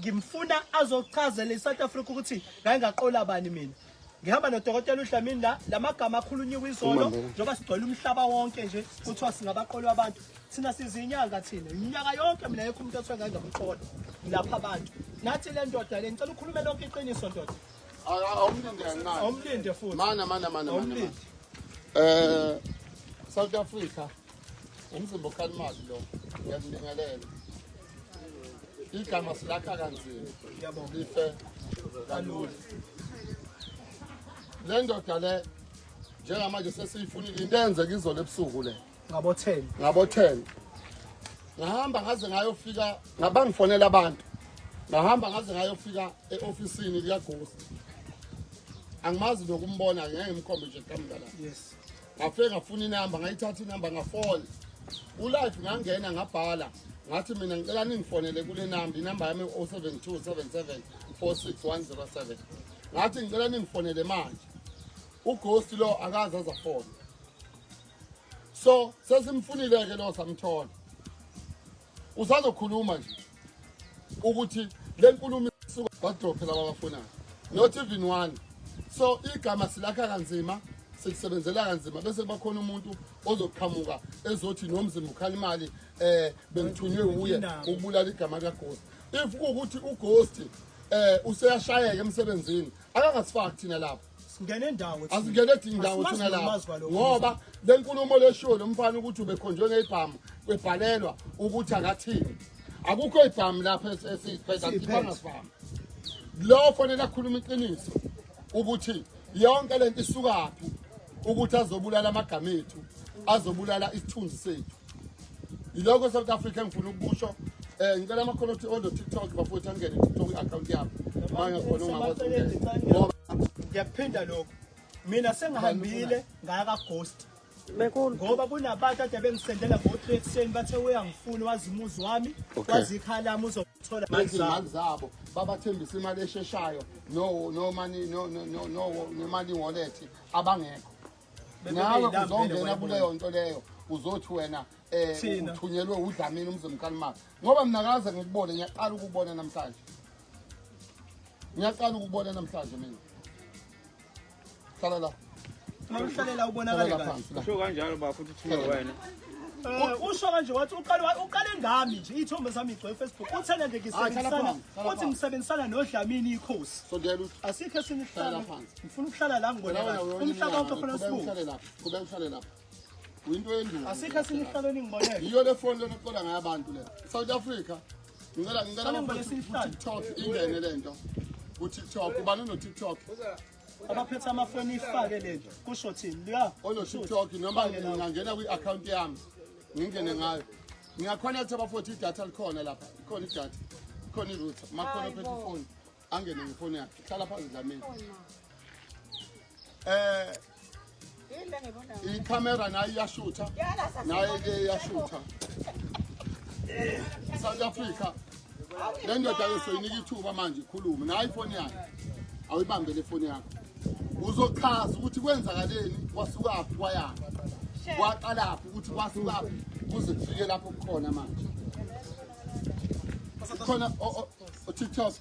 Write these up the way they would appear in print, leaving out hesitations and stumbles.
Ngimfuna azochazela iSouth Africa ukuthi ngake ngaqola bani mina. Ngihamba nodokotela uDlamini la, lamagama akhulunyiwe izolo njengoba sigcwele umhlaba wonke nje kuthiwa singabaqolwa abantu. Thina sizinyanga thina. Iminyaka yonke mina yekho umuntu othiwa ngake ngamqola. Ngilapha abantu. Nathi le ndoda le ngicela ukhulume lonke iqiniso ndoda. Awumlinde kancane. Awumlinde futhi. Mana mana mana mana. Awumlinde. South Africa umzimba okhalimali lo ngiyakubingelela. Igama silakha kanzima. Ngiyabonga. Life kalula. Le ndoda le njengamanje sesiyifunile into eyenzeka izolo ebusuku le. Ngabo 10. Ngabo 10. Ngahamba ngaze ngayofika ngabangifonela abantu. Ngahamba ngaze ngayofika eofisini lika Ghost. Angimazi nokumbona ngeke ngimkhombe nje qhamuka la. Yes. Ngafike ngafuna inamba ngayithatha inamba ngafola. Ulive ngangena ngabhala ngathi mina ngicela ningifonele kule namba, inamba yami 0727746107. Ngathi ngicela ningifonele manje. UGhost lo akaze azafona. So sesimfunile ke lo samthola. Usazokhuluma nje ukuthi le nkulumo isuka badrophe laba abafunayo. Not even one. So igama silakha kanzima, sikusebenzela kanzima bese kuba khona umuntu ozoqhamuka ezothi nomzimba ukhala imali bengithunywe uye ukubulala igama lika Ghost. If kuwukuthi uGhost useyashayeka emsebenzini akangasifaki thina lapho. Singene indawo thina. Asingene indawo Asimazi thina lapho. nomazi kwalokho. Ngoba le nkulumo leshiwo lo mfana ukuthi ubekhonjwe ngezibhamu kwebhalelwa ukuthi akathini. Akukho ibhamu lapha esiphethe Siyiphethe. sibhamu. Lo fanele akhuluma iqiniso ukuthi yonke lento isukaphi ukuthi azobulala amagama ethu, azobulala isithunzi sethu. Yilokho South Africa engifuna ukukusho. Ngicela amakhono ukuthi ondo TikTok bafowethu angene TikTok i-account yabo. Manje khona ungakwazi ukungena. Ngoba ngiyakuphinda lokho. Mina sengihambile ngaya ka Ghost. Bekulu. Ngoba kunabantu ade bengisendela ngo-3 ekuseni bathe uyangifuna wazi umuzi wami, Okay. wazi ikhaya lami uzothola Benza imali zabo babathembisa imali esheshayo no no money no no no no no money wallet abangekho. Bebe Nawe beyilambele uzongena wayibona. kuleyo nto leyo uzothi wena Thina. uthunyelwe uDlamini umzimkhalimali. Ngoba mina kaze ngikubone ngiyaqala ukubona namhlanje. Ngiyaqala ukubona namhlanje mina. Hlala la. Mawuhlalela ubonakale Hlala kahle. phansi la. Usho kanjalo ba futhi uthunywe wena. Usho kanje wathi uqale ngami nje iy'thombe zami igcwele Facebook. Uthena nje Hayi, hlala ngisebenzisana, phansi, hlala uthi phansi. ngisebenzisana noDlamini ikhosi. Sondela uthi. Asikho esinye Hlala isihlalo. phansi. Ngifuna ukuhlala la ngibone Wena kahle. wena Umhlaba wonke ufuna uhlale sibuke. lapha. Qhubeka uhlale lapha. Uyinto yendulo. Asikho esinye isihlalo eningibonele. Yiyo le phone lena oqola ngayo abantu le. South Africa. Ngicela Sale ngibone esinye isihlalo. TikTok ingene lento. Ku TikTok ubani no TikTok? Abaphethe amafoni ifake lento. Kusho thini? Ya. Ono TikTok noma ngingangena kwi account yami. Ngingene ngayo. Ngiyaconnect abafowethu idatha likhona lapha. Ikhona idatha. Ikhona i-router. Makhona ophethe ifoni. Angene ngefoni yakhe. Hlala phansi Dlamini. Ikhamera nayo iyashutha. Nayo ke iyashutha. South Africa. Le ndoda ke soyinika ithuba manje ikhulume. Nayo ifoni yakhe. Awuyibambe le foni yakho. Uzochaza ukuthi kwenzakaleni, kwasukaphi kwayaphi. Kwaqalaphi ukuthi kwasukaphi kuze kufike lapho kukhona manje. Khona o TikTok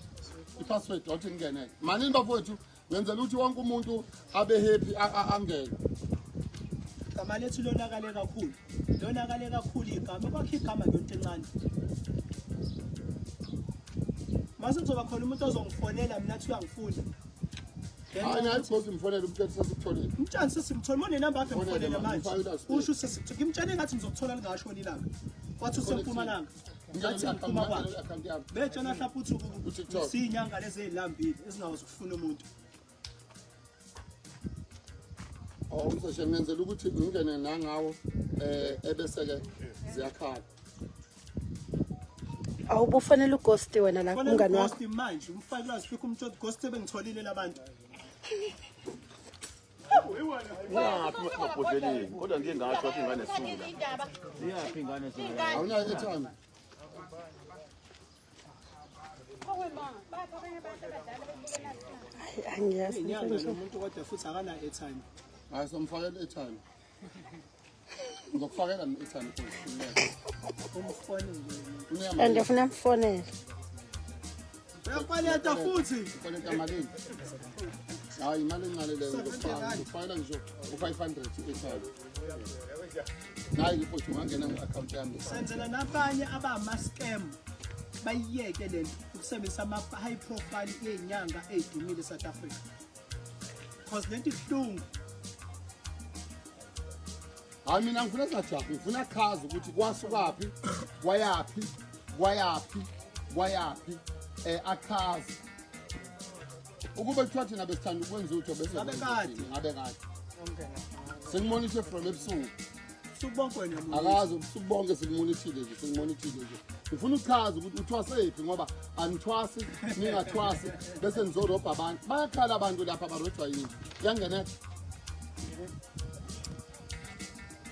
i-password wathi ngingenele. Manini bafowethu ngenzela ukuthi wonke umuntu abe happy angene. Igama lethu lonakale kakhulu. Lonakale kakhulu igama. Kwakho igama ngento encane. Mase kuzoba khona umuntu ozongifonela mina athi uyangifuna. Hayi naye Ghost mfonele umtshele sesikutholile. Mtshani sesimthola mone number yakhe Mfonele mfonele manje, manje. mfake loudspeaker. Usho sesikuthola. Ngimtshele ngathi ngizokuthola lingashoni ilanga. Wathi usempumalanga. Ngathi ngiphuma kwakhe. Account yami. Betshena mhlawumbe uthi UTikTok. siyinyanga lezi ezilambile ezingakwazi ukufuna umuntu. Oh umseshe ngenzela ukuthi ngingene nangawo ebese ke ziyakhala. Awubufanele uGhost wena la Fanele umngani wakho. uGhost manje umfake loudspeaker umtshele Ghost ebengitholile labantu. Iyaphi emabhodleleni kodwa ngike ngasho wathi ingane sula. Iyaphi ingane sula? Awunayo airtime. Hayi angiyazi. Inyanga nomuntu kodwa futhi akana airtime. Hayi somfakela airtime. Ngizokufakela mina airtime futhi. Umfonele. Uneyama. And ufuna mfonele. Uyakweleta futhi. Ukweleta malini? Hayi, imali encane leyo, ngizofaka ngisho u-500 ekhaya. Nayi mfowethu, ungangena nge-akhawunti yami. Senzela nabanye abama-scam bayiyeke lento ukusebenzisa ama-high profile ey'nyanga ey'dumile e-South Africa, cause lento ibuhlungu. Hayi, mina ngifuna singajahi, ngifuna chaza ukuthi kwasukaphi, kwayaphi, kwayaphi, kwayaphi, achaze. Ukube kuthiwa thina besithanda ukwenza utho bese Ngabe kade. Ngabe kade sengimonithe from ebusuku. Sukubonke wena muntu. Akazi ubusuku bonke sikumonithile nje, sikumonithile nje. Ngifuna ukuchaza ukuthi uthwasephi, ngoba anithwasi, ningathwasi bese nizorobha abantu. Bayakhala abantu lapha, barojwa yini? Kuyangena,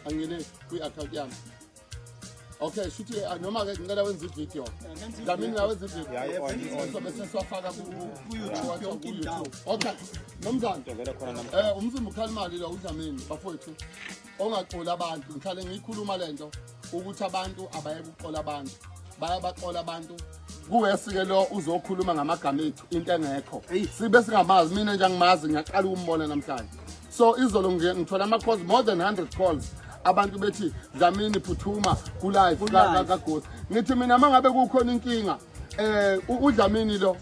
angene kwi-akhawunti yami. Okay, shuthi noma-ke ngicela wenza ividiyo, Dlamini, la wenza ividiyo bese siwafaka ku-YouTube yonke indawo. Okay, nomzane, umzimba ukhala imali lo uDlamini bafowethu, ongaqoli abantu. Ngihlale ngiyikhuluma lento ukuthi abantu abayeke ukuqola abantu, bayabaqola abantu. Kuwesike lo uzokhuluma ngamagama ethu into engekho, sibe singamazi. Mina nje angimazi, ngiyaqala ukumbona namhlanje. So izolo ngithola ama-calls, more than 100 calls, abantu bethi, "Dlamini, phuthuma ku-live kaGhost." Ngithi mina, uma ngabe kukhona inkinga, uDlamini lo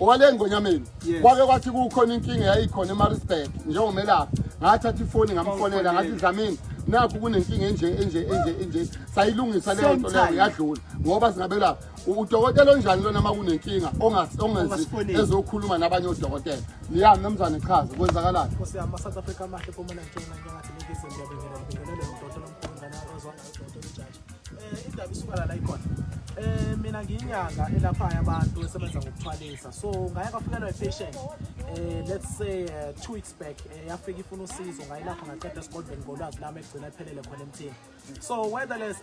owale ngonyameni, kwake kwathi kukhona inkinga yayikhona eMaritzburg njengomelaphi, ngathatha ifoni ngamfonela, ngathi, "Dlamini, nakhu kunenkinga enje enje enje enje." Sayilungisa leyo nto leyo, yadlula, ngoba singabelaphi. Udokotela onjani lona uma kunenkinga ongenzi Ongasifoneli? ezokhuluma nabanye odokotela? Ya, mnumzane, chaza kwenzakalani. Nkosi yami, ama-South Africa amahle, Mpumalanga, Ntshonalanga, Nyakatho, Ningizimu, ngiyabingelela, ngibingelele udokotela omkhulu ngana ozwana udokotela ujaji. Indaba isuka la ikhona. Mina ngiyinyanga elaphayo abantu, esebenza ngokuthwalisa. So ngaye ngafikelwa i-patient, let's say 2 weeks back, yafika ifuna usizo, ngayilapha ngaqeda esigodlweni ngolwazi lami, egcina iphelele khona emthini. So wetherless,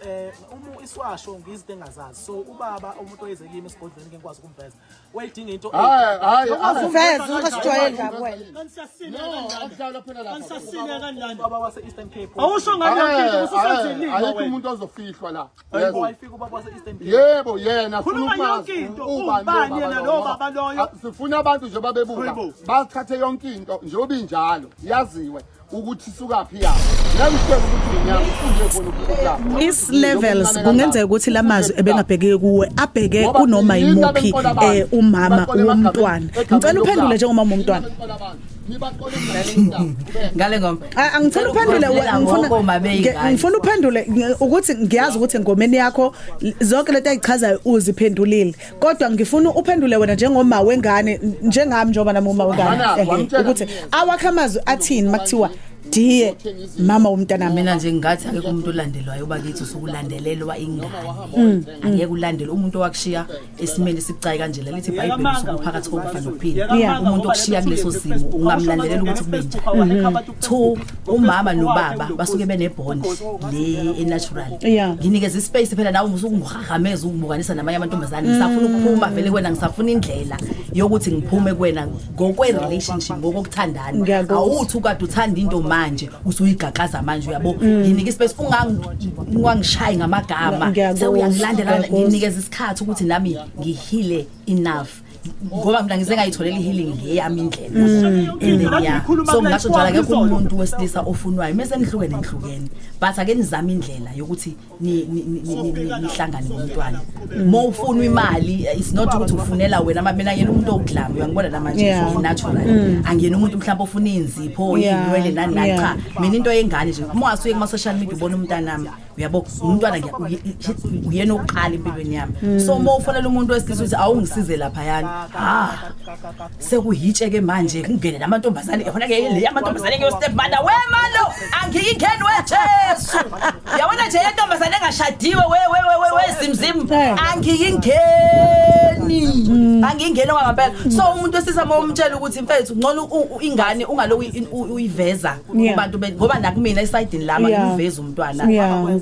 uma iswasho ngizinto engazazi. So ubaba umuntu oyeze kimi esigodlweni, ke ngikwazi ukumveza. Wayidinga into Hayi, hayi, hayi. Veza, ungasijwayeli kabi wena. Kanisasine No, kanjani? akudlalwa phela lapha. Kanisasine kanjani? Ubaba wase-Eastern Cape. Awusho ngani yonke into ususenzelile Ayikho wena. umuntu ozofihlwa la. Hayibo, wayefika ubaba wase-Eastern Cape. Yebo, yena. Khuluma sifuna yonke ukwazi into, ubani ubani lo yena baba lo loyo. baba loyo? Ah, sifuna abantu nje babebuka Hayibo. bathathe yonke into njengoba injalo, yaziwe ukuthi isukaphi yabo. Ngeke usitshele ukuthi uyinyanga unje khona ukulapha. Is-levels kungenzeka ukuthi lamazwi ebengabheke kuwe abheke kunoma yimuphi umama womntwana. Ngicela uphendule njengomama womntwana. Ngale ngoma. Ah, angicela uphendule Ukuvulela ngifuna ngokoma beyingane. Ngifuna uphendule ukuthi ngiyazi ukuthi engomeni yakho zonke lento ayichazayo uziphendulile, kodwa ngifuna uphendule wena njengoma wengane, njengami njengoba nami uma wengane, Mana, wamtshela ukuthi mina. awakho amazwi athini makuthiwa diye mama womntana. Mina nje ngingathi akekho umuntu olandelwayo bakithi, usukulandelelwa ingane. Angeke ulandele umuntu owakushiya esimeni esibucayi kanje. Lithi iBhayibheli usuke phakathi kokufa nokuphila. Umuntu okushiya kuleso simo ungamlandelela ukuthi kube njani? Two, umama nobaba basuke bene-bond le e-natural. Nginikeza ispace phela nawe, usuke ungihahameza, ungibukanisa namanye amantombazane. Ngisafuna ukuphuma vele kuwena, ngisafuna indlela yokuthi ngiphume kuwena ngokwe-relationship, ngokokuthandana. Ngiyakuzwa. Awuthi ukade uthanda into manje usuyigaqaza manje, uyabo? Nginika ispace, ungangishayi ngamagama. Ngiyakuzwa, Sewuyangilandela. ngiyakuzwa. Nginikeza isikhathi ukuthi nami ngihile enough, ngoba mina ngize ngayitholela i-healing ngeyami indlela. And then yeah, so ngingasho njalo, akekho umuntu wesilisa ofunwayo mese nihlukene, nihlukene, but ake nizame indlela yokuthi nihlangane nomntwana. Uma ufuna imali, it's not ukuthi ufunela wena. Mina yena umuntu owuglam, uyangibona namanje, natural. Angiyena umuntu mhlawumbe ofuna inzipho, iy'nwele, nani nani. Cha, mina into yengane nje, uma ungasuye kuma-social media ubona umntanami, uyabo, umntwana uyena oqala empilweni yami. So uma ufonela umuntu wesilisa ukuthi awungisize laphayana, ah, sekuyitshe-ke manje, kungene namantombazane yabona-ke, le amantombazane ngiyo-step mother wemalo, angiyingeni wejesu, yabona nje yentombazane engashadiwe, we zimzim, angiyingeni, angiyingeni okwangempela. So umuntu wesilisa uma umtshela ukuthi mfethu, ngcono ingane ungaloku uyiveza kubantu ngoba nakumina esayidini lami angimvezi umntwana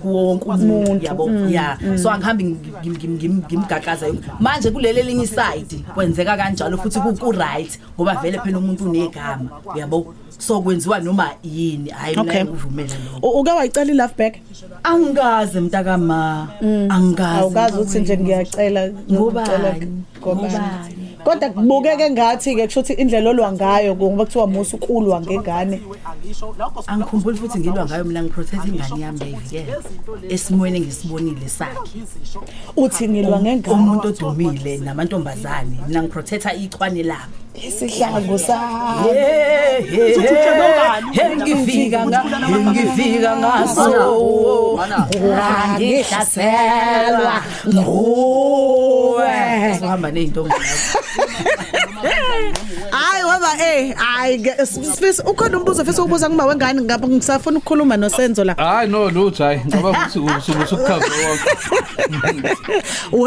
kuwo wonke umuntu, Umuntu. yabo? Yeah, so angihambi ngimgaqaza yonke. Manje kuleli elinye iside kwenzeka kanjalo futhi, ku-right, ngoba vele phela umuntu unegama, uyabo? So kwenziwa noma yini, hayi, mina ngikuvumele lokho. Uke wayicela i-love back? Angikaze, mntakama, angikaze. Awukazi uthi nje ngiyacela, ngicela Ngobani? ngobani? Ngobani? Kodwa kubukeke ngathi ke kusho ukuthi indlela olwa ngayo ngoba kuthiwa musu kulwa ngengane. Angikhumbuli futhi ngilwa ngayo mina, ngiprotect ingane yami, ngiyayivikela esimweni engisibonile sakhe. Uthi ngilwa ngengane. Umuntu odumile namantombazane, mina ngiprotecta ichwane lami. Isihlangu sami. Ngifika ngaso ngihlaselwa nguwe, uhamba ney'ntombi. Hayi waba hayi Sifisa, ukhona umbuzo ofisa ukubuza kuma wengane ngapha? Ngisafuna ukukhuluma noSenzo la. Hayi, no, lutho, hayi, ngicabanga ukuthi usuke usukukhave wonke.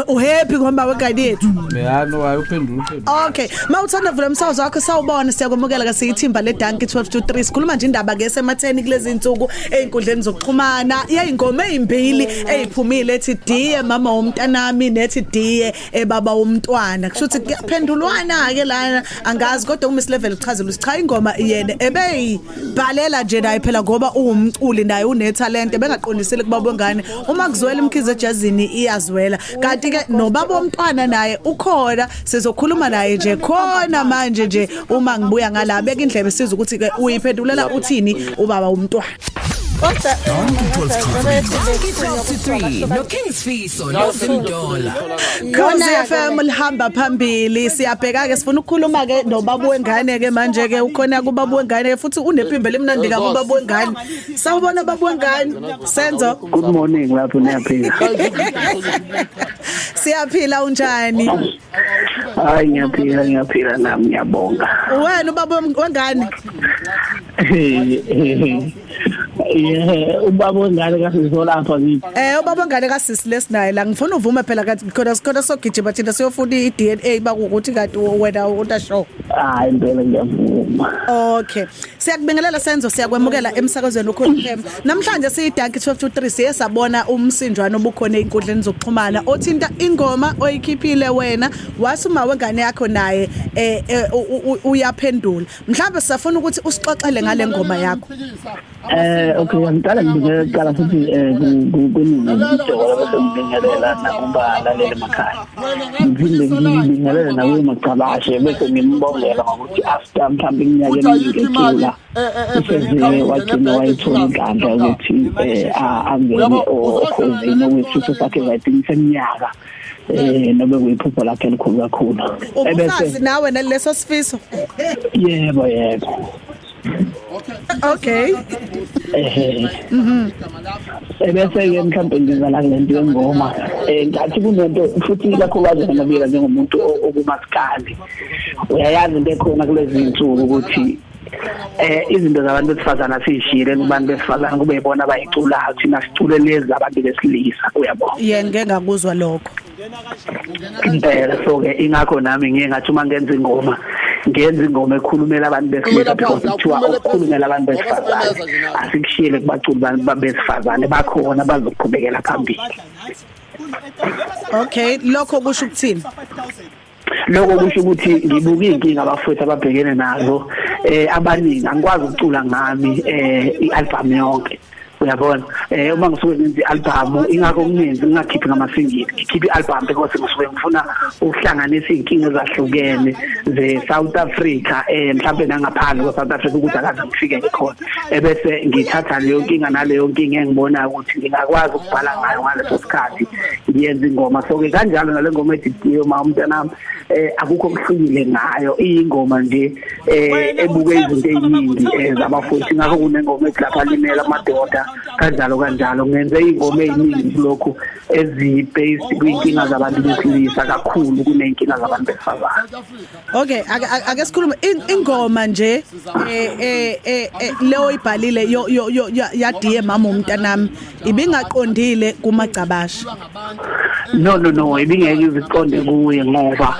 Uhappy ngoba wengane yethu? Ya, no, hayi, uphendula, uphendula. Okay, mawuthanda vula umsakazo wakho, sawubona, siyakwamukela ke siyithimba le Dankie 12 to 3. Sikhuluma nje indaba ke sematheni kulezi insuku einkundleni zokuxhumana, yayingoma ezimbili eziphumile ethi "Dear Mama womntanami" nethi "Dear Baba womntwana". Kusho ukuthi kuyaphendulwana ke lana, angazi, kodwa uMiss Level uchazela ukuthi cha, ingoma yena ebeyibhalela nje naye phela ngoba uwumculi naye unetalent, bengaqondisile kubaba wengane. Uma kuzwela imkhize ejazini iyazwela, kanti ke nobaba womntwana naye ukhona, sizokhuluma naye nje khona manje nje uma ngibuya ngala. Beka indlebe siza ukuthi ke uyiphendulela uthini ubaba womntwana. Kodwa 12 to 3 no King Sfiso no Zimdola. Khosi FM lihamba phambili. Siyabheka ke, sifuna ukukhuluma ke nobaba wengane ke manje ke. Ukhona kubaba wengane futhi unephimbo elimnandi kabi ubaba wengane. Sawubona baba wengane, Senzo. Good morning lapho, niyaphila? Siyaphila, unjani? Hayi, ngiyaphila, ngiyaphila nami, ngiyabonga. Wena ubaba wengane? Yeah, ubaba wengane kasisi lapha ngithi. Ubaba wengane kasisi lesinaye la, ngifuna uvume phela kathi khona sikhona sogijima thina siyofuna i-DNA bakukuthi kanti wena utasho. Hayi, impela ngiyavuma. Okay. Siyakubingelela Senzo, siyakwemukela emsakazweni uKhozi FM. Namhlanje siyidanki 12 to 3, siye sabona umsinjwana obukhona einkundleni zokuxhumana othinta ingoma oyikhiphile wena, wasuma wengane yakho naye uyaphendula. Mhlawumbe sisafuna ukuthi usixoxele ngale ngoma yakho. Okay, ngiqala ngibingelela kuqala futhi kunina ngidokela, bese ngibingelela nakubalaleli emakhaya. Ngiphinde ngibingelele nakuye Macabashe, bese ngimbongela ngokuthi after mhlawumbe iminyaka eminingi ecula useze wagcina wayithola inhlanhla ukuthi angene okhozini, okuyisifiso sakhe kade seminyaka nobe kuyiphupho lakhe elikhulu kakhulu. Ubusazi nawe naleso sifiso? Yebo, yebo. Okay. Ebese ke mhlawumbe ngiza la kulento yengoma, ngathi kunento futhi ikakhulukazi ngamabila njengomuntu okumaskandi, uyayazi into ekhona kulezi insuku ukuthi izinto zabantu besifazana siyishiyele kubantu besifazana, kube yibona abayiculayo, thina sicule lezi zabantu besilisa, uyabona? Yena ngeke ngakuzwa lokho. Impela, so ke ingakho nami ngiye ngathi uma ngenza ingoma, ngenza ingoma ekhulumela abantu besilisa, because kuthiwa ukukhulumela abantu besifazane asikushiyele kubaculi besifazane, bakhona bazoqhubekela phambili. Okay, lokho kusho ukuthini? Lokho kusho ukuthi ngibuka iy'nkinga abafowethu ababhekene nazo abaningi, angikwazi ukucula ngami i-album yonke, uyabona? Uma ngisuke ngenza i-album, ingakho kungenzi ngingakhiphi ngama-single, ngikhiphe i-album because ngisuke ngifuna ukuhlanganisa iy'nkinga ezahlukene ze-South Africa, mhlawumbe nangaphandle kwe-South Africa, ukuthi akaze ngifike ngikhona, ebese ngithatha leyo nkinga naleyo nkinga engibonayo ukuthi ngingakwazi ukubhala ngayo ngaleso sikhathi, ngiyenza ingoma. So-ke kanjalo nale ngoma ethi "Dear Ma Umntanami", akukho okuhlukile ngayo, iyingoma nje ebuke izinto ey'ningi zabafowethu. Ngakho kunengoma ethi lapha "Limela Amadoda", kanjalo kanjalo. Ngenze iy'ngoma ey'ningi kulokhu ezi-based kwiy'nkinga zabantu besilisa kakhulu kuney'nkinga zabantu besifazane. Okay, ake sikhulume ingoma nje leyo ibhalile yo yo yo ya "Dear Mama Umntanami" ibingaqondile kumagcabasha? No, no, no, ibingeke iziqonde kuye ngoba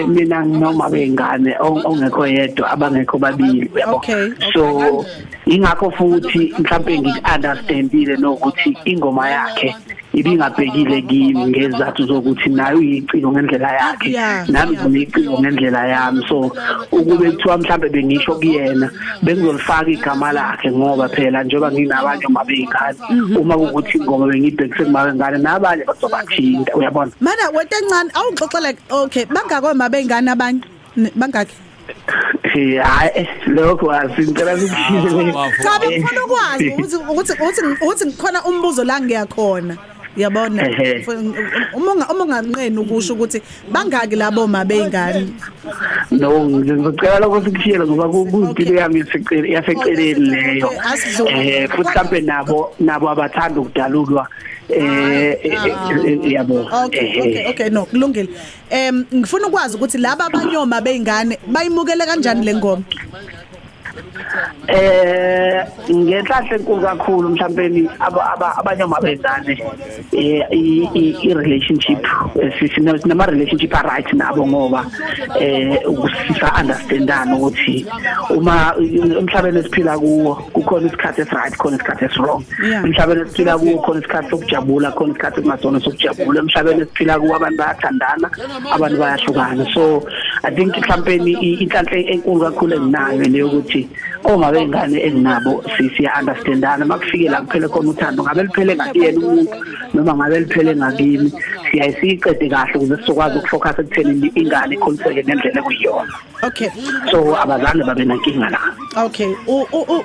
mina noma bengane ongekho yedwa, abangekho babili, uyabo? Okay. So ingakho futhi mhlambe ngiku-understandile nokuthi ingoma yakhe Ibingabhekile kimi ngezathu zokuthi naye uyiciko ngendlela yakhe, nami ngiyiciko ngendlela yami. So ukube kuthiwa mhlambe bengisho kuyena, bengizolifaka igama lakhe, ngoba phela njengoba nginabanye mabeyingane, uma kuwukuthi ingoma bengiyibhekise kumabengane, nabanye bazobathinta, uyabona. Mana wento encane awungixoxele. Okay, bangaki mabeyingane abanye? Bangaki? Hayi, lokho asingicela sikushile. Cha, ngifuna ukwazi ukuthi khona umbuzo la ngiyakhona. Yabona, uma unganqeni ukusho ukuthi bangaki labo mabeyingane. No, ngizocela lokho sikushiyele ngoba kuyimpilo yami yaseceleni leyo. Futhi mhlambe nabo abathanda ukudalulwa, yabo. Okay, no, kulungile. Ngifuna ukwazi ukuthi laba abanyoma beyingane bayimukele kanjani le ngoma? Ngenhlanhla enkulu kakhulu, mhlawumbe abanye omabezane, i relationship, sinama relationship a right nabo, ngoba ukusisa understandana ukuthi uma emhlabeni esiphila kuwo kukhona isikhathi esi right, khona isikhathi esi wrong. Emhlabeni esiphila kuwo khona isikhathi sokujabula, khona isikhathi ekungasona sokujabula. Emhlabeni esiphila kuwo abantu bayathandana, abantu bayahlukana. So I think mhlawumbe inhlanhla enkulu kakhulu enginayo leyo ukuthi oma bengane enginabo siya understandana. Makufike la kuphele khona uthando, ngabe liphele ngakuyena umuntu noma ngabe liphele ngakimi, siyaye siyiqede kahle ukuze sizokwazi ukufocus ekutheni ingane ikhuliseke ngendlela ekuyiyona. So abazange babe nenkinga la. Okay,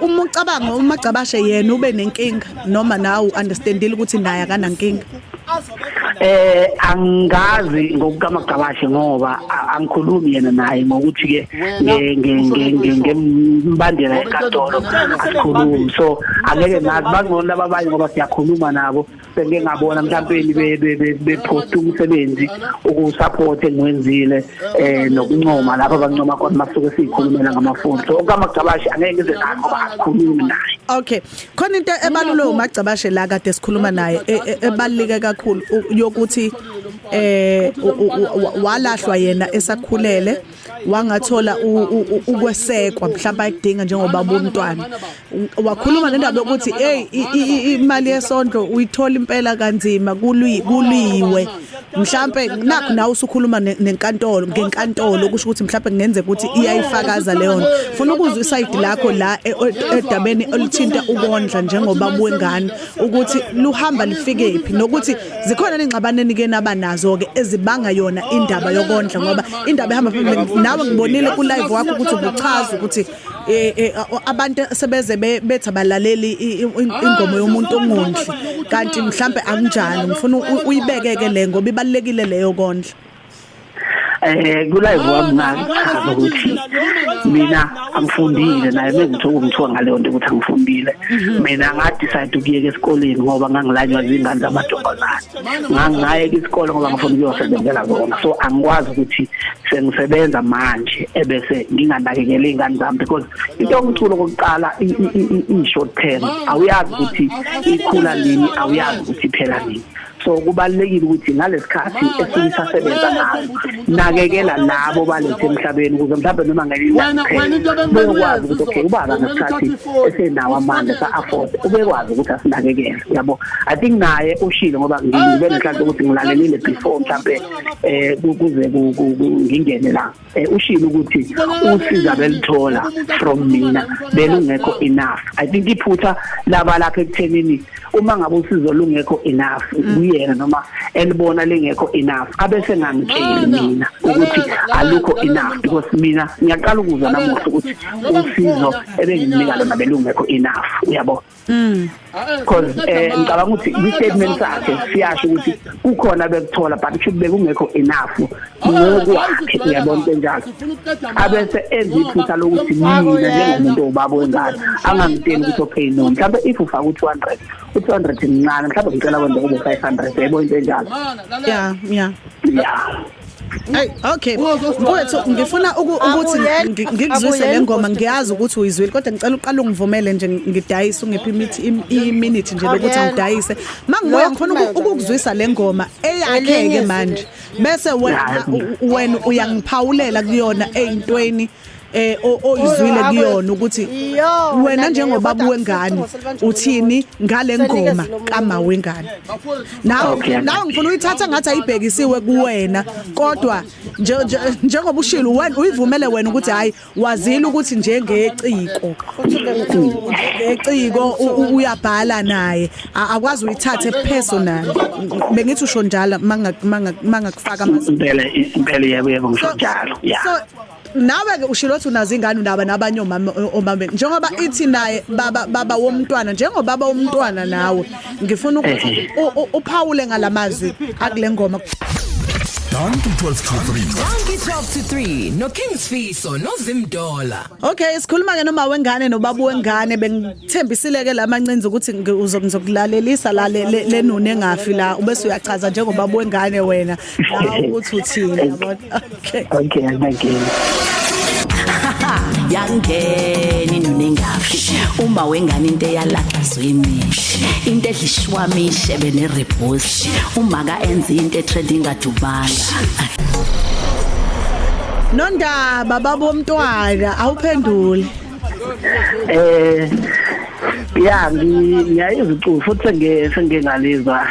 uma ucabanga uMagcabashe yena ube nenkinga noma nawe understandile ukuthi naye akanankinga? Angazi ngokukaMagcabashe ngoba angikhulumi yena naye ngokuthi ke ngembandela yenkantolo asikhulumi, so angeke ngazi. Bangcono laba abanye ngoba siyakhuluma nabo, sengike ngabona mhlawumbe bepost umsebenzi ukusupport engiwenzile, nokuncoma lapho abancoma khona masuke siyikhulumela ngamafoni. So okaMagcabashe angeke ngize naye ngoba asikhulumi naye. Okay, khona into ebalulwe uMagcabashe la kade sikhuluma naye ebaluleke kakhulu yokuthi walahlwa yena esakhulele, wangathola ukwesekwa mhlawumbe ayidinga njengoba bomntwana. Wakhuluma nendaba yokuthi hey, imali yesondlo uyithola impela kanzima, kuliwe mhlambe nakho nawe usukhuluma nenkantolo ngenkantolo, kusho ukuthi mhlambe kungenzeka ukuthi iyayifakaza leyo nto. Funa ukuzwa isayidi lakho la edabeni oluthinta ukondla njengoba wengane, ukuthi luhamba lifike phi, nokuthi zikhona nengxabano enike nabanazo ke ezibanga yona indaba yokondla, ngoba indaba ehamba phambili nawe ngibonile ku live wakho ukuthi ubuchaza ukuthi abantu sebeze bethi abalaleli ingoma yomuntu ongondli, kanti mhlambe akunjalo. Ngifuna uyibekeke le ngoba ibalekile leyo kondla. Ku live wami ngachaza ukuthi mina angifundile, naye mengithuka ngithuka ngaleyo nto ukuthi angifundile. Mina nga decide ukuyeka esikoleni ngoba ngangilanywa izingane zamantombazane. Ngangayeka isikole ngoba ngifuna ukuyosebenzela zona, so angikwazi ukuthi sengisebenza manje ebese nginganakekela izingane zami, because into yomculo kokuqala i-short term, awuyazi ukuthi ikhula nini, awuyazi ukuthi iphela nini. So kubalulekile ukuthi ngalesikhathi esuke isasebenza ngaso nakekela labo balethe emhlabeni, ukuze mhlawumbe noma ngelinye beyokwazi ukuthi okay, ubaba ngesikhathi esenawo amandla sa-afford ubekwazi ukuthi asinakekele, yabo. I think naye ushilo ngoba ngibe nenhlanhla ukuthi ngilalelile before mhlambe kuze ngingene la. Ushilo ukuthi usiza belithola from mina belungekho enough. I think iphutha laba lapha ekuthenini uma ngabe usizo lungekho enough kuyena noma elibona lingekho enough, abese ngangitsheli mina ukuthi alukho enough, because mina ngiyaqala ukuzwa namuhla ukuthi usizo ebenginika lona belungekho enough, uyabo. Because ngicabanga ukuthi kwi-statement sakhe siyasho ukuthi kukhona bekuthola, but kusho bekungekho enough ngokwakhe, uyabona into enjalo. Abese enza iphutha lokuthi mina njengomuntu obaba wengane angangitsheli ukuthi okay, no, mhlawumbe if ufaka u-200, u-200 mncane, mhlawumbe ngicela kwenze kube 500, yebo, into enjalo. Yeah. Hey, okay. Mfowethu, ngifuna ukuthi ngikuzwise le ngoma, ngiyazi ukuthi uyizwile, kodwa ngicela uqale ungivumele nje ngidayise, ungiphe iminute nje lokuthi ngidayise. Mangibuya ngifuna ukukuzwisa le ngoma eyakhe ke manje. Bese wena uyangiphawulela kuyona eyintweni. Oyizwile kuyona ukuthi wena njengobaba wengane uthini ngale ngoma kama wengane. Nawe nawe ngifuna uyithatha ngathi ayibhekisiwe kuwena, kodwa njengoba ushilo wena uyivumele wena ukuthi hayi wazile ukuthi njengeciko ngeciko uyabhala naye akwazi uyithathe personal. Bengithi usho njalo mangakufaka amazwi. Impela yebo ngisho njalo. Yeah. So nawe ke ushilo uthi unazo ingane unaba nabanye omama njengoba ithi naye baba womntwana, njengobaba womntwana nawe ngifuna ukuthi uphawule ngalamazwi akule ngoma. Dankie 12 to 3. Dankie 12 to 3 no King Sfiso no Zimdola. Okay, sikhuluma ke noma wengane nobaba wengane. Bengithembisile ke lamancinzi ukuthi ngizokulalelisa la le nune engafi la ubese uyachaza njengobaba wengane wena la ukuthi uthini, yabona. Okay. Okay, thank you. Yangeni nunengafi uma wengane into eyalaqizwe imishi into edlishwamishe benerebhosi uma ka enza into etrending kadubanga. Nondaba baba womntwana awuphendule. Ya ngiyayizwa iculo futhi sengingalizwa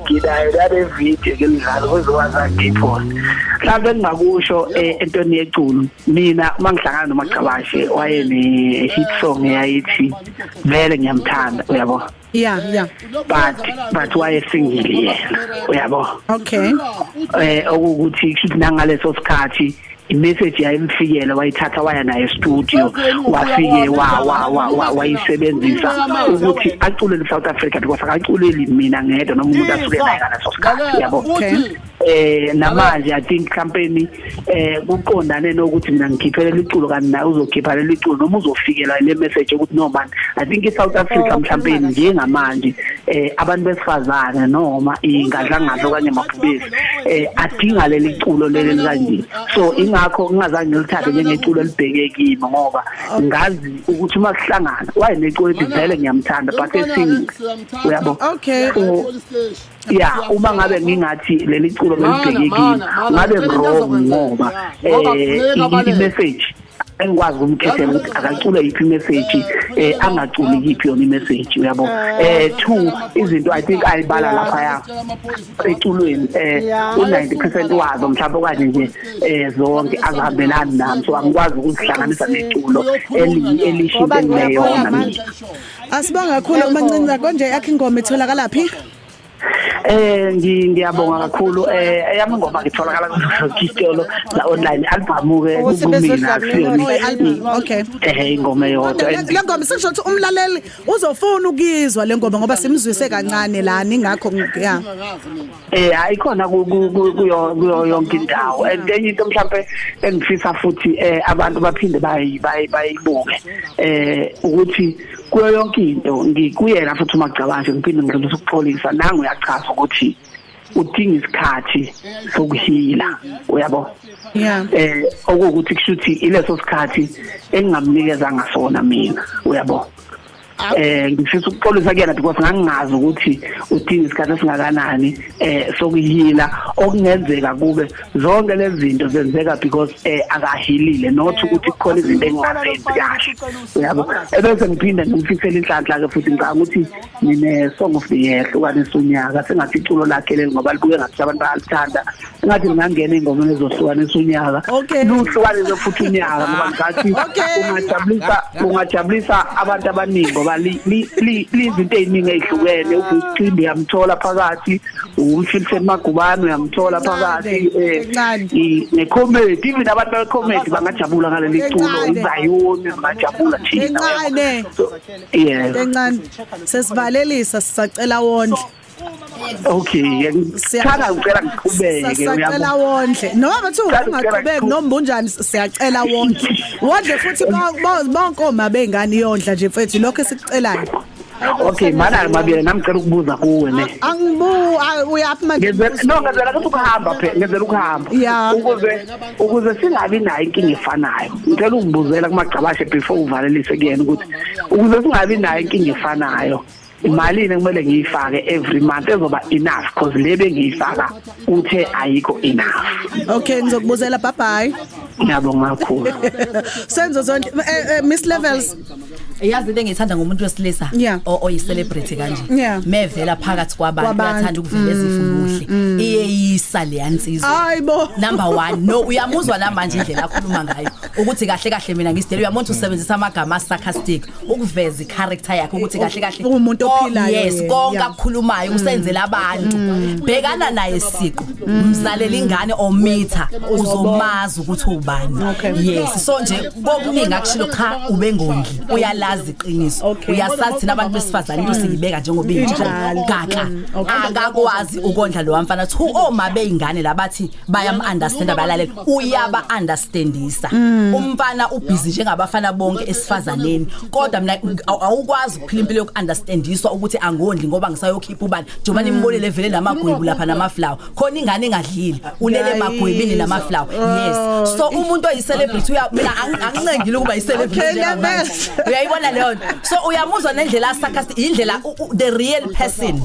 nginayo nale video ngilidlala kuzokwazi ngiyipost. Mhlawumbe engingakusho entweni yeculo, mina uma ngihlangana noMagcabashe wayene hit song eyayithi vele ngiyamthanda, uyabo. Yeah. But wayesingile yena, uyabo. Okay. Okuthi kushuthi nangaleso sikhathi imessage yayimfikela wayithatha waya naye studio wafike wayisebenzisa ukuthi aculele South Africa because akaculeli mina ngedwa noma umuntu asuke naye ngaleso sikhathi, yabo. Namanje I think campaign kuqondane nokuthi mina ngikhiphele iculo kanti naye uzokhipha leli culo noma uzofikela le message ukuthi no man, I think iSouth Africa mhlawumbe njengamanje abantu besifazane noma ingadlangadla okanye amabhubesi adinga leli culo leli kanje. So ingakho ngingazange ngilithathe njengeculo elibheke kimi ngoba ngazi ukuthi uma sihlangana wayeneculo ethi vele ngiyamthanda but esingle, uyabo. Okay. Yeah, uma ngabe ngingathi leli culo belibheke kimi ngabe wrong ngoba i-message engikwazi ukumkhethela ukuthi akacule yiphi message, angaculi yiphi yona imessage, uyabo. Two izinto I think ayibala lapha ya eculweni u90% wazo mhlawumbe okanye nje zonke azihambelani nami, so angikwazi ukuzihlanganisa neculo elisho into mina. Asibonga kakhulu mancinza. Konje yakhe ingoma itholakala phi? Ngiyabonga kakhulu. Eyami ingoma ngitholakala kuzitolo la online, album ke kumina album. Okay. Ingoma eyodwa. Le ngoma sisho ukuthi umlaleli uzofuna ukuyizwa le ngoma ngoba simzwise kancane la ningakho ya. Ayikhona kuyo yonke indawo. And enye into mhlambe engifisa futhi abantu baphinde bayibuke ukuthi kuyo yonke into ngikuyena futhi uMagcabashe ngiphinde ngidlulise ukuxolisa nangu uyachaza ukuthi udinga isikhathi sokuhila, uyabo. Yeah. Okuwukuthi kushuthi ileso sikhathi engingamnikeza ngasona mina, uyabo. Ngifisa ukuxolisa kuyena because ngangingazi ukuthi udinga isikhathi esingakanani sokuhila, okungenzeka kube zonke lezi zinto zenzeka because akahilile, not ukuthi kukhona izinto engingazenzi kahle, uyabo. Ebese ngiphinde ngimfisele inhlanhla ke futhi ngicabanga ukuthi nine song of the year hlukanisa unyaka, sengathi iculo lakhe leli ngoba libuke ngathi abantu bayalithanda, engathi lingangena ingoma ezohlukanisa unyaka, luhlukanise futhi unyaka ngoba ngathi ungajabulisa abantu abaningi ngoba lizinto eziningi ezihlukene. UBucimbi uyamthola phakathi, uMfilisen Magubane uyamthola phakathi, necomedy, even abantu becomedy bangajabula ngaleli culo, izayoni bangajabula thina. Encane. Encane. Sesivalelisa sisacela wondle. Okay, ngicela ngiqhubeke, siyacela wondle. Noma bathi ungaqhubeki noma unjani siyacela wondle. Wondle futhi bonke oma bengane iyondla nje mfethu, lokho esikucelayo. Okay, mana mabiyela nami ngicela ukubuza kuwe ne. Angibu uyaphi manje? No, ngenzela ukuthi ukuhamba phela, ngenzela ukuhamba. Ukuze singabi nayo inkinga efanayo. Ngicela ungibuzela kuMagcabashe before uvalelise kuyena ukuthi ukuze singabi nayo inkinga efanayo. Imali kumele ngiyifake every month ezoba enough because le bengiyifaka uthe ayikho enough. Okay, ngizokubuzela, bye bye. Ngiyabonga kakhulu. Senzo Zondi, Miss Levels. Yazi into engiyithanda ngomuntu wesilisa oyi-celebrity kanje, mevela phakathi kwabantu, Kwabantu. uyathanda ukuvela ezifo muhle, iyeyisa leya nsizwa. Hayibo. Number 1, no, uyamuzwa namanje indlela akhuluma ngayo ukuthi kahle kahle mina ngisidele. Uyamona ukuthi usebenzisa amagama sarcastic ukuveza i-character yakhe ukuthi kahle kahle Uwumuntu ophilayo yes, yena, konke akukhulumayo usenzela abantu. Bhekana naye siqu, mzalela ingane omitha, uzomazi ukuthi ubani. Yes, so nje kokuningi akushilo, cha, ubengondli, uyalazi iqiniso, uyasazi. Thina abantu besifazane into siyibeka njengoba injalo. Injalo. Gaxa akakwazi ukondla lo mfana. Two, oma beyingane labathi bayam-understanda, bayalalela, uyaba understandisa. Umfana ubhizi njengabafana bonke esifazaneni, kodwa mina awukwazi ukuphila impilo yoku-understandiswa ukuthi angondli ngoba ngisayokhipha ubani, njengoba nimbonile vele namagwebu lapha namaflawa khona, ingane engadlile, ulele emagwebini namaflawa. Yes, so umuntu oyi-celebrity uya, mina angincengile ukuba yi-celebrity Okay, njengamanje. Levels. Uyayibona leyo nto? So uyamuzwa nendlela a-sarcastic, indlela the real person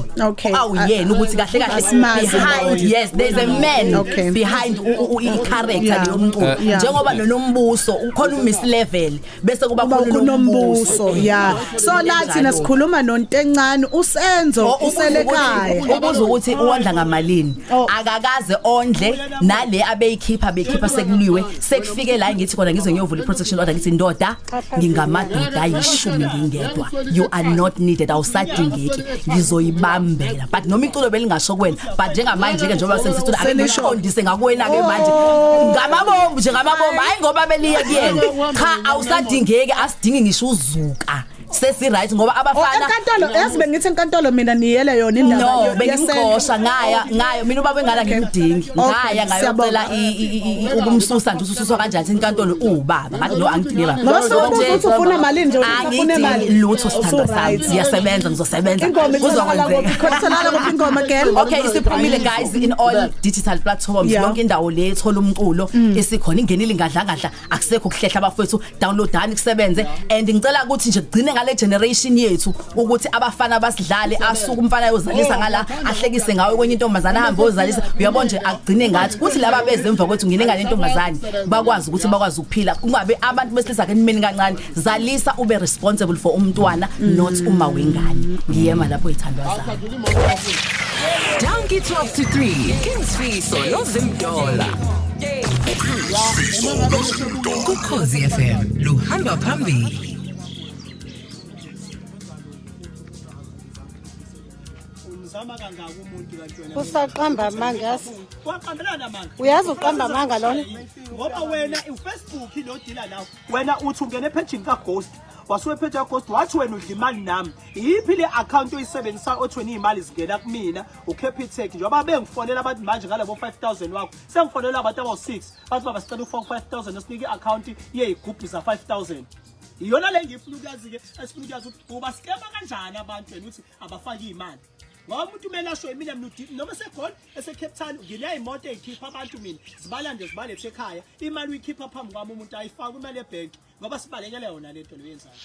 awuyena, ukuthi kahle kahle Asimazi behind loyo. yes, there's a man behind i-character leyo mculo. Njengoba noNombuso ukhona, uMiss Level, bese kuba Kuba khona kunombuso. uNombuso. Yeah, so la thina sikhuluma nontencane uSenzo uselekhaya. Ubuza ukuthi uwondla ngamalini. Akakaze ondle, nale abeyikhipha beyikhipha sekuliwe, sekufike la ngithi khona ngize ngiyovula i-protection order, ngithi ndoda, ngingamadoda ayishumi ngingedwa, you are not needed, awusadingeki, ngizoyibambela. But noma iculo belingasho kuwena, but njengamanje-ke njengoba sengisithula, ake ngiqondise ngakuwena-ke manje ngamabombu nje, ngamabombu, hhayi ngoba beliye kuyena, cha, awusadingeki, asidingi ngisho uzuka, sesi-right ngoba abafana Enkantolo, yazi bengithi enkantolo mina niyele yona indaba No, yesendlo. bengimxosha, ngaya ngayo mina ubaba wengane ngimdingi. Okay, Ngaya ngayocela ukumsusa nje, usususwa kanjani inkantolo uwubaba? Ngathi no, angidingi baba. Ngoba sewubuza ukuthi ufuna malini nje, uthi ufuna imali. Angidingi lutho, sithandwa sami. Usu-right. Ngiyasebenza, ngizosebenza. Ingoma itholakala kuphi? Kuzokwenzeka. Itholakala kuphi ingoma, girl? Okay, isiphumile guys, in all digital platforms, yonke indawo le ethola umculo isikhona, ingenile ingadlangadla, akusekho ukuhlehla abafowethu, downloadani kusebenze. And ngicela ukuthi nje kugcine ngale generation yethu ukuthi abafana basidlale, asuke umfana ayozalisa ngala, ahlekise ngawe kwenye intombazana, ahambe ozalisa, uyabona nje, akugcine ngathi kuthi laba beze emva kwethu, ngine ngale ntombazane, bakwazi ukuthi bakwazi ukuphila, kungabe abantu besilisa ke nimeni kancane, zalisa, ube responsible for umntwana, not uma wengane. Ngiyema lapho, ithandwa zami. Donkey 12 to 3, King Sfiso noZimdola. Ukhozi FM luhamba phambili. Uzama kangaka umuntu kanti wena? Usaqamba amanga, yazi. Waqambelana amanga. Uyazi uqamba amanga lona. Ngoba wena uFacebook lo dealer nawe. Wena uthi ungena ephejini kaGhost. Wasuke epage kaGhost, wathi wena udla imali nami. Iyiphi le account oyisebenzisayo othi wena iy'mali zingena kumina uCapitec? Njengoba bengifonela abantu manje ngalabo 5000 wakho. Sengifonela abantu abawu-6. Bathi baba, sicela ufake 5000, osinike i-account yey'gubhu za-5000. Iyona le ngifuna ukuyazi-ke, esifuna ukuyazi ukuthi uba-scama kanjani abantu wena uthi abafake iy'mali. Ngoba umuntu kumele asho, mina noma eseGoli, ese-Cape Town, nginey'moto ey'khipha abantu mina, zibalande zibalethe ekhaya. Imali uyikhipha phambi kwami, umuntu ayifake imali ebhenki ngoba sibalekele yona lento leyo yenzayo.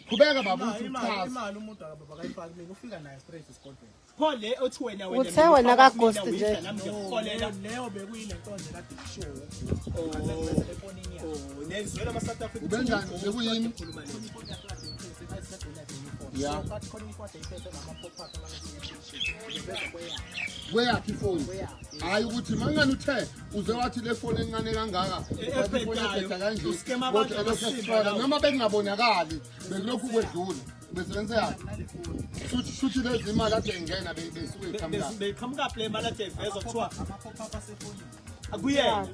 Qhubeka baba, uthi Imali uchaze. imali umuntu akayifaki mina, ufika naye straight esigodlweni. Pho le othi wena wena Uthe wena kaGhost nje. Nami ngiyakuholela. Leyo bekuyilento nje kade ishow. Oh, nezwela ama-South Africa. Ubenjani? Bekuyini? Ya. Kweyakhe ifoni, hhayi ukuthi mangani uthe uze wathi le foni encane kangaka, wathi ifoni ebheda kanje, U-scama abantu kodwa elokhu abasimba esifaka lawo. Noma bekungabonakali, bekulokhu kwedlula besebenzise yakhe, shuthi lezi imali ade ingena besuke iqhamuka. Beqhamuka le mali ade ivezwa kuthiwa akuyena.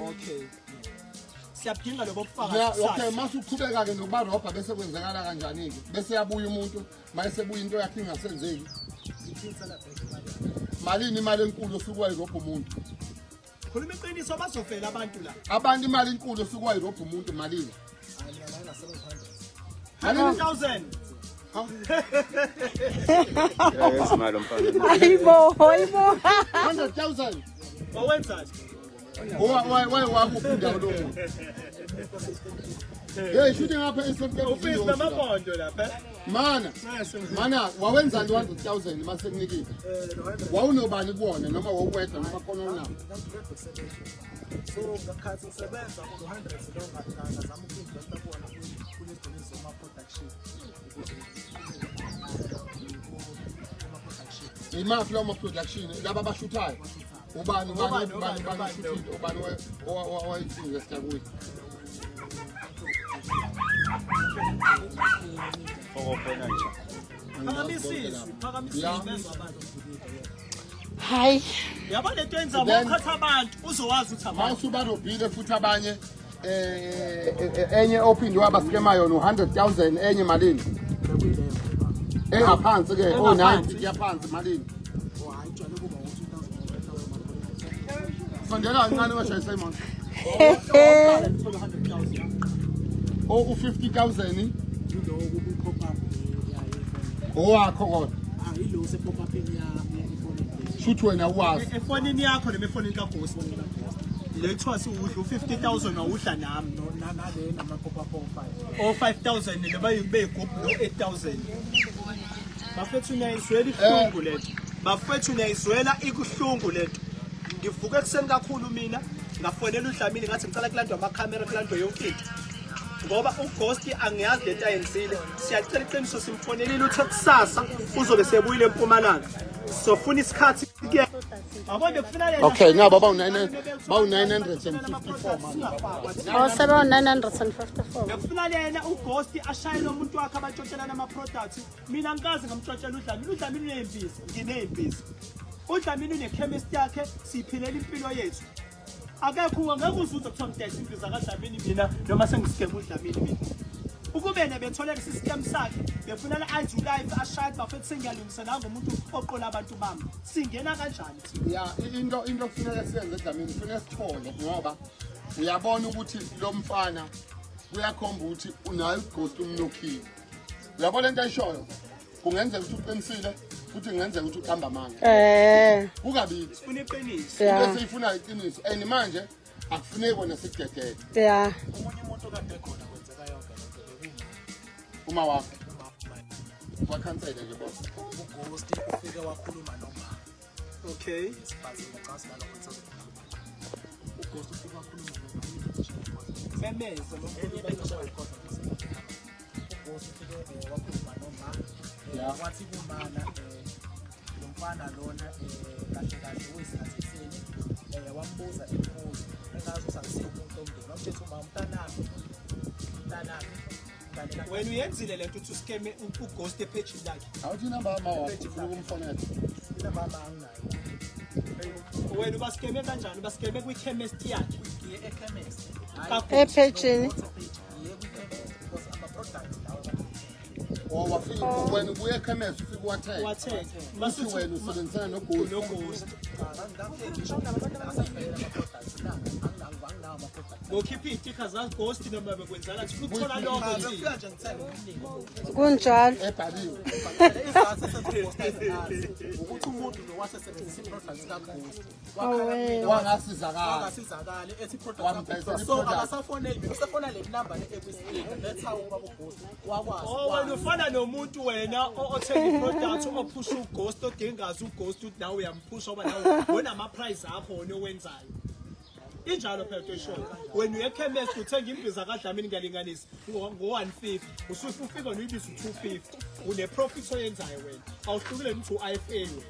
Okay, siyabudinga lobo bufakazi. Yeah, okay, mase uqhubeka-ke nokubarobha, bese kwenzakala kanjani-ke? Bese yabuya umuntu, mayesebuya into yakhe ingasenzeki. Malini imali enkulu osuke wayirobha umuntu? Khuluma iqiniso, bazofela abantu la. Abantu, imali enkulu osuke wayirobha umuntu, malini? Malini? 100,000. Yayenza imali umfana. Hayibo, hayibo. 100,000. Wawenzani? Why wakuphi indawo lo muntu? Hey, shooting up Eastern Cape. Ufisi namabhondo lapha. Mana. Mana wawenzani 100,000 mase kunikile? Wawunobani kuwona noma wawuwedwa noma khona unawo? So ngakhathi ngisebenza ku-100 lo ngazama uku-investa kuwona kunezinto zoma production. Imaphi lawo ma-production laba abashuthayo? Ubani ubani ubani ubani ushuthile ubani owayi-investa kuyo? Hayi. Yabo lento yenza ukukhatha abantu uzowazi ukuthi abantu. Mawusubarobhile futhi abanye enye ophinde wabaskemayo no 100,000 enye malini? Engaphansi ke o90 kuyaphansi malini? Hayi jwale kuba u2000. Sondela kancane washaya Simon. O u50,000 yilo ku-pop up ya owakho kodwa. Ah yilo se pop up ya ifoni. Shuthi wena uwazi. Efonini yakho noma efonini kaGhost. Le kuthiwa siwudla u50,000 wawudla nami no nale nama pop up o5. O5000 le bayigubhu no 8000. Bafethu niyayizwela ihlungu lento. Bafethu niyayizwela ikuhlungu lento. Ngivuke ekuseni kakhulu mina ngafonela uDlamini ngathi ngicela kulandwa amakhamera kulandwe yonke into. Ngoba uGhost angiyazi lento ayenzile. Siyacela iqiniso simfonelile uthe kusasa uzobe sebuyile eMpumalanga. Sofuna isikhathi ke. Abone kufuna lena. Okay, ngaba bawu 954 manje. Oh seba 954. Bekufuna lena uGhost ashayele umuntu wakhe abantshontshelana ama products. Mina ngikaze ngamtshontshela uDlamini. uDlamini uneyimbiza, ngineyimbiza. uDlamini une-chemist yakhe, siyiphilela impilo yethu. Akekho ngeke uzuze kuthiwa ngidayisa imbiza kaDlamini mina noma sengisigema uDlamini mina. Ukube nebethola isistem sakhe befunela anju life ashaye bafethu sengiyalungisa nangomuntu oqola abantu bami. Singena kanjani thina? Ya into kufuneka siyenze Dlamini, kufuneka sithole ngoba uyabona ukuthi lo mfana kuyakhomba ukuthi unayo uGhost umnokhile. Uyabona into ayishoyo? Kungenzeka ukuthi uqinisile futhi kungenzeka ukuthi uqamba amanga. Kukabili. Sifuna iqiniso. Into esiyifuna iqiniso and manje akufuneki wena sikudedele. Yeah. Omunye umuntu kade khona kwenzeka yonke lento bekuma. Uma wakho. Wakhansele nje boss. uGhost ufike wakhuluma noma. Okay. Yes, but ngicabanga nalokho ngisazokhuluma. uGhost ufike wakhuluma noma. Memeza lo uGhost ufike wakhuluma noma. Wathi kumana lo mfana lona kahle kahle uyisikhathini wambuza imibuzo engazi ukuthi akusiyo umuntu omndeni wamthetha uma mntanami mntanami. Wena uyenzile lento uthi uskeme uGhost ephejini lakhe. Awuthi inamba yama wakho ufuna ukumfonela. Inamba yama anginayo. Wena ubaskeme kanjani? Ubaskeme kwi-chemist yakhe. Ngiye e-chemist. Ephejini. Ngiye kwi-chemist because ama-products lawo. Oh wafika wena ubuye ekhemesi ufike wathenga. Wathenga. Mase wena usebenzisana noGhost. NoGhost. Ngokhipha iy'tikha zaGhost noma bekwenzala sifuna ukuthola lokho thina. Kunjalo. Ebhaliwe. Ukuthi umuntu lo wasesebenzisa i-products kaGhost. Wangasizakala. Wangasizakala ethi products. So akasafoneli, usefona le number le ekwi-screen. That's how ubaba uGhost wakwazi. Oh wena ufana nomuntu wena othenga i-product ophusha uGhost odingazi uGhost uthi nawe uyamphusha ngoba nawe wena ama-price akho wona owenzayo. Injalo phela into eshoyo. Wena uye ekhemesti uthenga imbiza kaDlamini ngiyalinganisa ngo-150 usufika uyibiza u-250 une-profit oyenzayo wena awuhlukile ukuthi u-IFA wena.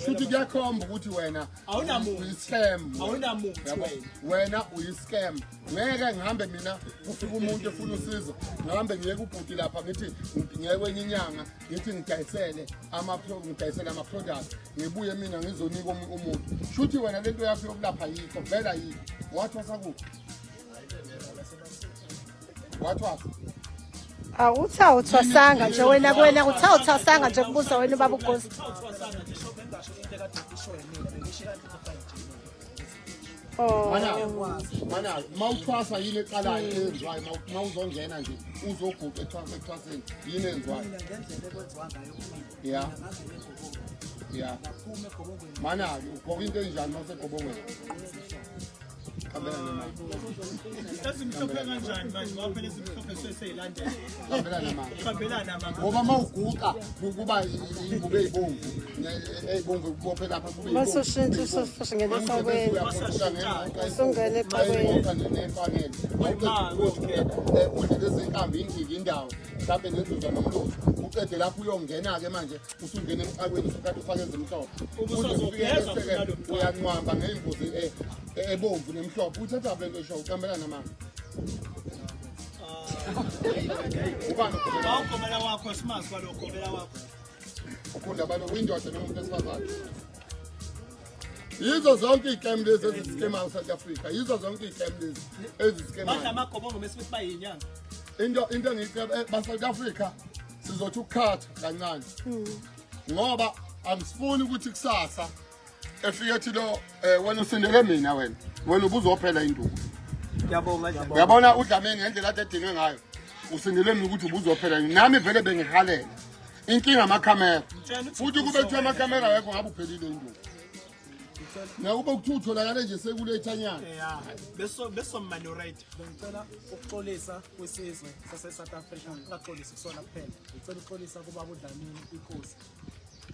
Shuthi kuyakhomba ukuthi wena awunamuntu uyi-scam. Awunamuntu wena. Wena uyi-scam. Ngeke ngihambe mina kufika umuntu efuna usizo ngihambe ngiye kubhuti lapha ngithi ngiye kwenye inyanga ngithi ngidayisele ama-products ngibuye mina ngizonika umuntu. Shuthi wena lento yakho yokulapha yikho vela yikho. Wathwasa kuphi? Wathwasa. Awuthi awuthwasanga nje wena kuwena uthi awuthwasanga nje kubuza wena ubaba uGhost. Oh. Mana mawuthwasa yini eqalayo eyenziwayo mawuzongena nje uzoguqa ethwaseni yini eyenziwayo? Ngendlela ekwenziwa ngayo kumina. Yeah. Yeah. Ngaphuma egobongweni. Mana-ke ugqoka into enjani mawusegobongweni? Hambela nemali. Ezimhlophe kanjani manje ngoba phela ezimhlophe seseyilandela. Hambela nemali. Hambelana mama. Ngoba uma uguqa kuba ingubo ey'bomvu ey'bomvu kubophe lapha kube Mase ushintsha usungena eqhakweni. Usungena eqhakweni. Nemfanelo. Udle lezi nkambi indiki indawo mhlawumbe nezuza nomlutho uqede lapho uyongena-ke manje usungena emqakweni usukade ufake ezimhlophe Ubusazogeza futhi nalo mqako. Uyanqwamba ngey'mbuzi ebomvu nemhlophe uthatha le nto esho uqambela namanga ubani? Awugobela wakho simazi kwalokho gobela wakho. Ukhunda abantu uyindoda noma umuntu wesifazane. Yizo zonke iy'kem lezi ezisikemayo South Africa, yizo zonke iy'kem lezi Badla ezisikemayo. Amagobongo bese bethi bayinyanga. Into engiyiceba ba-South Africa, sizothi ukukhatha kancane ngoba angisifuni ukuthi kusasa efike ethi lo wena usindele mina, wena ubuzophela induku. Ngiyabonga nje. Uyabona uDlamini ngendlela ade edinwe ngayo, usindele mina ukuthi ubuzophela, nami vele bengihalela inkinga amakhamera futhi kube kuthiwa amakhamera wekho ngabe uphelile induku nakuba kuthiwa utholakale nje sekulethanyana. Yeah. Beso beso minorate. Bengicela ukuxolisa kwisizwe sase-South Africa, ngingaxolisi kusona kuphela, ngicela ukuxolisa kubaba uDlamini inkosi.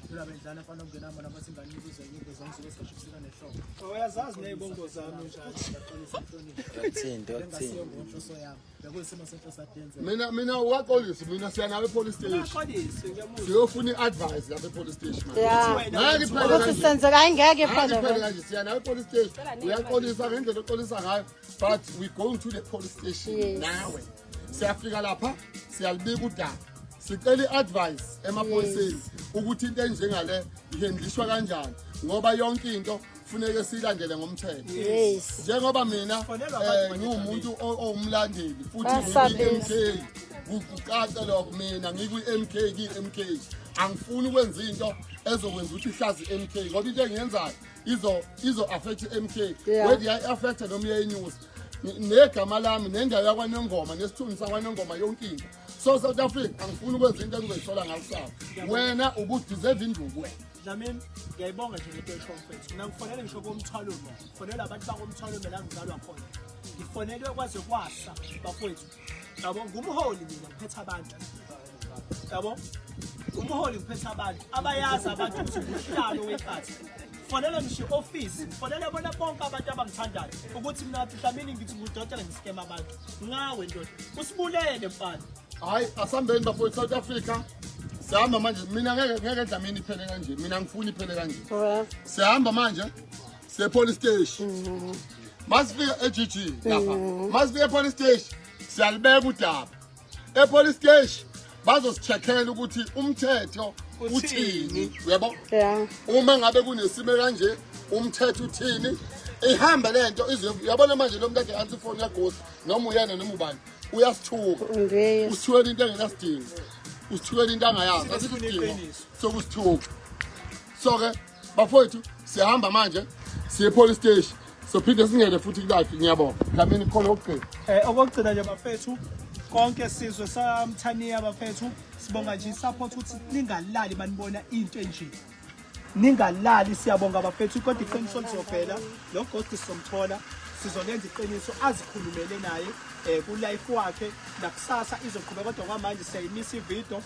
Phela bendlala mfana ongenama nabathi ingane ibizwa inyembezi zangisuke sigashubiseka nehlobo. Uyazazi nezibongo zami njalo. Ngiyaxolisa inhlonipho. Uyakuthini, uyakuthini. Bengasiyo ngenhloso yami. Bekuyisimo senhloso adenze. Mina uwaxolisi, mina siya nawe e-police station. Uyaxolisa ngiyamuzwa. Siyofuna i-advice lapha e-police station manje. Yeah. Ngeke iphele Ukuthi kanje. senzeka ayingeke Ngeke iphele. iphele kanje, siya nawe e-police station, uyaxolisa ngendlela oxolisa ngayo, but we going to the police station. Yes. Nawe siyafika lapha, siyalibika udaba, sicela i-advice emaphoyiseni ukuthi into enjengale ihendlishwa kanjani, ngoba yonke into funeke siyilandele ngomthetho. Yes. Njengoba mina Sifonelwa abantu manje. ngiwumuntu owumlandeli futhi Basabisa. ngiyi-MK, kucace lokho, mina ngikwi-MK, kiyi-MK angifuni ukwenza into ezokwenza ukuthi ihlaze i-MK, ngoba into engiyenzayo izo affect i-MK. Whether iyayi-affecta noma iyayinyusa negama lami nendawo yakwanongoma nesithunzi sakwanongoma yonke into. So South Africa, angifuni ukwenza into engizoyisola ngakusasa. Wena ubudeserve induku wena. Dlamini, ngiyayibonga nje lento esho mfethu. Mina ngifonele ngisho komthwalume. Ngifonele abantu bakomthwalume la ngizalwa khona. Ngifonelwe kwaze kwasa bafowethu. Yabo, ngumholi mina, ngiphethe abantu. Yabo? Umholi, ngiphethe abantu. Abayazi abantu ukuthi nguhlalo wenkathi. Fonela ngisho i-office, ngifonele bona bonke abantu abangithandayo ukuthi mina Dlamini ngithi ngudokotela ngiskema abantu. Ngawe ndoda. Usibulele mfana. Hayi, asambeni bafowethu South Africa, sihamba manje. Mina ngeke Dlamini iphele kanje, mina ngifuni iphele kanje. Sihamba manje siye police station, masifika e-GG lapha, masifika e-police station siyalibeka udaba e-police station, bazosicheckela ukuthi umthetho uthini, uyabo? Uma ngabe kunesimo kanje umthetho uthini, ihambe lento uyabona manje lo muntu ade ansi ifoni kaGhost noma uyena noma ubani uyasithuka, usithukela into engenasidingo, usithukela into angayazi, asikho isidingo sokusithuka. So-ke bafowethu, siyahamba manje siye police station, sophinde singene futhi kulaphi. Ngiyabonga Dlamini, khona okugcina? Okokugcina nje bafethu, konke sizwe samthaniya bafethu, sibonga nje support ukuthi ningalali manibona into enje. Ningalali, siyabonga bafethu, kodwa iqiniso lizovela, lo ghost sizomthola, sizolenza iqiniso azikhulumele naye ku life wakhe nakusasa izoqhubeka, kodwa kwamanje siyayimisa ivideo,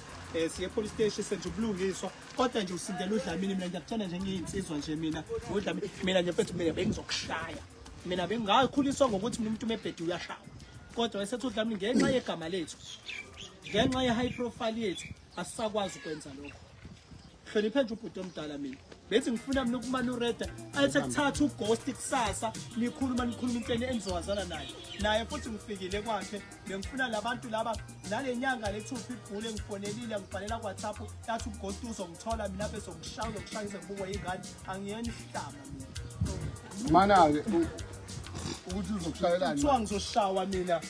siye police station senze ubulungiswa. Kodwa nje usindela uDlamini, mina ngiyakutshela nje ngiyinsizwa nje mina uDlamini, mina nje mfethu, mina bengizokushaya, mina bengingakhuliswa ngokuthi mina umuntu umebhedi uyashawa, kodwa esethi uDlamini ngenxa yegama lethu, ngenxa ye-high profile yethu, asisakwazi ukwenza lokho. Hloniphe nje ubhuti omdala. Mina bethi ngifuna mina ukumanureda athi kuthatha ughost kusasa, nikhuluma nikhuluma into enizowazana naye naye futhi ngifikile kwakhe, bengifuna labantu laba nale nyanga lethu uphiphule ngifonelile, ngibhalela ku-WhatsApp, yathi ughost uzongithola mina bezongishaya, uzokushaya ngize ngibukwe yingane, angiyena ihlama mina. Mana-ke ukuthi uzokushayelani? Kuthiwa ngizoshawa mina,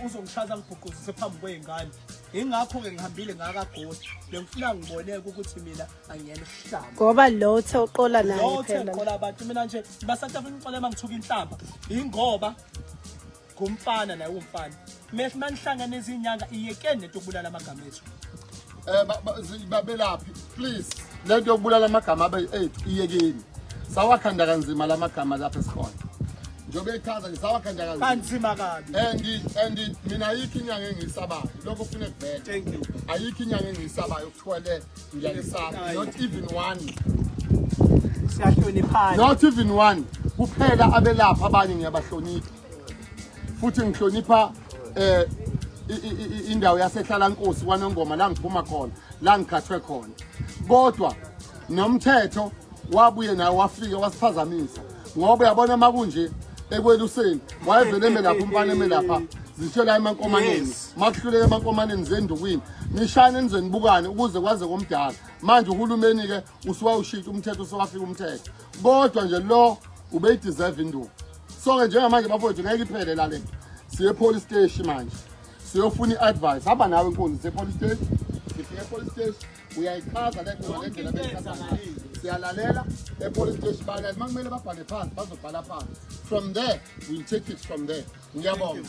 uzongishaza ngibhuquzise phambi kwey'ngane, ingakho-ke ngihambile ngakaghost, bengifuna ngiboneke ukuthi mina angiyena ihlama. Ngoba lo uthe uqola naye Lo uthe phela. ngiqola abantu, mina nje baSouth Africa ngixola uma ngithuka inhlamba, ingoba ngumfana naye uwumfana. Manihlangane izinyanga, iyekeni lento yokubulala amagama ethu. Babelaphi, please. Lento yokubulala amagama abe ethu iyekeni. Sawakhanda kanzima lamagama lapha esikhona. Njengoba echaza nje sawakhanda kanzima. Kanzima kabi. And mina ayikho inyanga engiyisabayo. Lokho kufuneka kuvele. Thank you. Ayikho inyanga engiyisabayo okuthwele ngiyayisaba. Not even one. Siyahloniphana. Not even one. Kuphela abelapha abanye ngiyabahlonipha. Futhi ngihlonipha indawo yasehlala Nkosi kwaNongoma la ngiphuma khona, la ngikhathwe khona. Kodwa nomthetho wabuye nawo wafika wasiphazamisa. Ngoba uyabona makunje ekweluseni wayevele emelapha umfana emelapha zishela emankomaneni. Makuhluleke emankomaneni zendukwini. Nishane nize nibukane ukuze kwaze komdala. Manje uhulumeni ke usuwawushintsha umthetho usowafika umthetho. Kodwa nje lo ubeyideserve induku. So ke njengamanje bafowethu ngeke iphele la lento. Siye police station manje. Siyofuna iadvice. Hamba nawe inkunzi siye police station. Sifike police station uyayichaza lento ngalendlela beyichaza ngayo. Siyalalela e police station bala makumele babhale phansi bazobhala phansi. From there we'll take it from there. Ngiyabonga.